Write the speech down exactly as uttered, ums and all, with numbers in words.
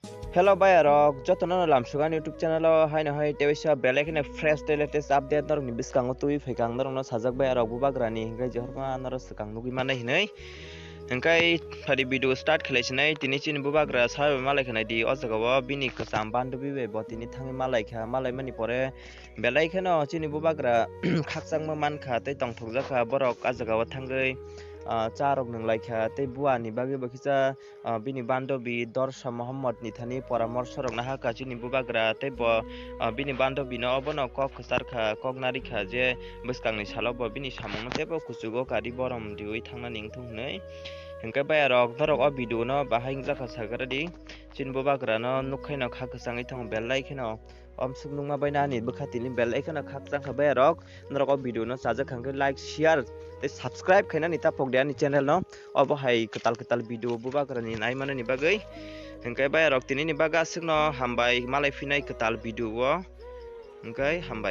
Hello bayarok, jotono no lamsugan YouTube channel o haino hai teisa belai kheno fresh tei latest update norokni bwskango twi phaikha ang norokno sajak bayarok bubagrani, hingkhe jehorma norok swkang nugwi mannai hinwi. Hingkhe phadi video start khlai sinai, tini chini bubagra sabai malai kha naidi, o jaga o bini kwcham bandobi bai bo tini thangwi malai kha, malai mani pore belai kheno chini bubagra khakchangma mankha tei tongthokjak kha, borok a jaga o thangwi, ah, cha rok nwnglai kha tei bua ni bagwi bo kisa, ah, bini bandobi Dorsa Mohammad ni thani poramorso rok naha kha chini bubagra tei bo, ah, bini bandobi no obono kok kwchar kha, kok nari kha je bwskang ni salo bo bini samung no teibo kuchugo kari borom riwi thangna ning thung hinwi. Hingkhe bayarok norok o video no bahai wngjakha sagra di, chini bubagra no nukhaino kha kwchangwi thango belai kheno. Omsuk nukma bai nani bwkha tini belai kheno khakchang kha bayarok. Norok o video no chajak kha hwnkhe like, share tei subscribe khainani tapok de ani channel no. Obo hai kwtal kwtal video bubagrani naimanani bagwi. Hwnkhe bayarok tinini bagwi aswkno hambai malai phinai kwtal video o. Hwnkhe hambai.